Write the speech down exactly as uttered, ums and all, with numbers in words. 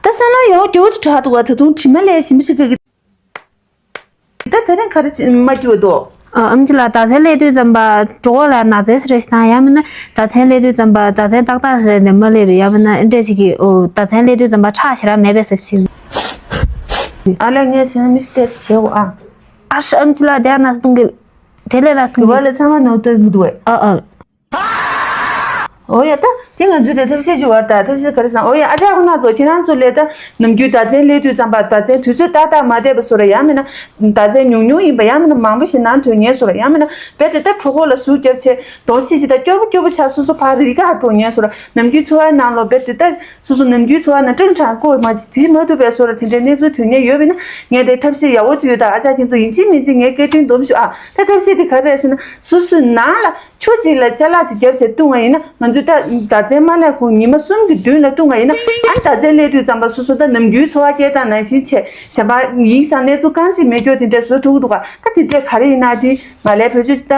ད་སེམས་ལ་ཡང་སྐྱོ་བོ་ཅིག་འདྲ་འདུག་བ། ད་དུང་དྲི་མ་ལས་ཞིམ་པོ་ཞིག་གི། ད་དེ་རིང་ག་རེ་ཅི་མ་སྐྱིད་པ་འདུག་ཨ། ཨེམ་ཆི་ལགས། རྡོག་རྫིས་སླེབས་དུས་ཙམ་པ་གྲོད་ཁོག་ལ་ན་ཚ་ཞིག་རེད་ཞིག་དང་། ཡང་མིན་ན་རྡོག་རྫིས་སླེབས་དུས་ཙམ་པ་རྡོག་རྫིས་ཏག་ཏག་ཞིག་རེད་མ་སླེབས་པས། ཡང་མིན་ན་འདྲ་ཞིག་གི། ཨོ། རྡོག་རྫིས་སླེབས་དུས་ཙམ་པ་ཁྲག་ཞེ་དྲག་མེད་པས་ཟེར་ཞིག་ཨ་ལས། ངས་བྱས་ན་མི་ཞིག་བལྟས་ཚེ་བྱེད་འོ་ཨ། ཨ་ཤ། ཨེམ་ཆི་ལགས། དེ་ན་ཚ་གཏོང་གི། དེ་ལས་ན་ཚ་གཏོང་གི། དུ་བ་ལ་ཚང་མ་ནོར་ཏག་འདུག་བས། ཨ་ཨ། འོ་ཡ། ད་དེ་ང་ཚོས་དེ་ཐབས་ཤེས་ཞུ་བར། ད་ཐབས་ཤེས་ག་རེ་བསམ། འོ་ཡ། ཨ་ཅག་ཁོ་ན་ཚོ་ཁྱེད་རང་ཚོ་ལས་ད་ནམ་རྒྱུན་རྡོག་རྫིས་སླེབས་དུས་ཙམ་པ་རྡོག་རྫིས་དུས་ཚོད་ཏག་ཏག་མ་བསྡད་པ་བཟོ་ར། ཡང་མིན་ན་རྡོག་རྫིས་ཉུང་ཉུང་ཡིན་པ། ཡང་མིན་ན་མང་པོ་ཞིག་ནང་ཐོན་ཉེན་བཟོ་ར། ཡང་མིན་ན་རྦད་དེ་ད་གྲོད་ཁོག་ལ་ཟུག་བརྒྱབ་བྱས་གདོང་བསིལ་ཞིག་ད་སྐྱོ་པོ་སྐྱོ་པོ་ཆགས། སོ་སོ་ཕར་རི་ཁ་འགྲོ་ཉེན་བཟོ་ར། ནམ་རྒྱུན་འཚོ་བའི་ནང་ལོགས་རྦད་དེ་ད་སོ་སོ་ནམ་རྒྱུན་འཚོ་བ་ནང་ཀྲང་ཀྲང་བཀོད་མ་བྱེད་དེ་མ་ཐུབ་པའི་བཟོ་ར། དེ་འདྲའི་གནས་ཚུལ་ཐོན་ཉེན་ཡོད་པ་ཡིན་ན་ངས་དེ་ཐབས་ཤེས་ཡག་པོ་ཅིག་ཡོད། ད་ཨ་ཅག་ཁྱེད་ཚོ་ཡིན་གཅིག་མིན་གཅིག་ངས་སྐད་འཕྲིན་སྡོམ་ཞུ་ཨ། ད་ཐབས་ཤེས་དེ་ག་རེ་རེད་ཟེར་ན། སོ་སོའི་ནང་ལ་ཆུ་གཅིག་ལ་ཅ་ལག་ཅིག་བརྒྱབ་བྱས་བཏུང་བ་ཡིན་ན། ང་ཚོས་ད་རྡོག་རྫིས་མ་སླེབས་གོང་ཉི་མ་གསུམ་གྱི་མདུན་ལ་བཏུང་བ་ཡིན་ན། ཨ་ནི་རྡོག་རྫིས་སླེབས་དུས་ཙམ་པ་སོ་སོ་ད་ནམ་རྒྱུན་འཚོ་བ་སྐྱེལ་སྟངས་ནང་བཞིན་བྱས། གཞན་པ་ཡིན་ཙང་གནས་ཚུལ་རྐང་གཅིག་མེད་རྒྱུ་དེ་འདྲ་བཟོ་ཐུབ་ཀྱི་འདུག་ག་ད་དེ་འདྲ་ག་རེ་ཡིན་ན་དེ་ང་ལས་བེད་སྤྱོད་ཅིག་བཏང་།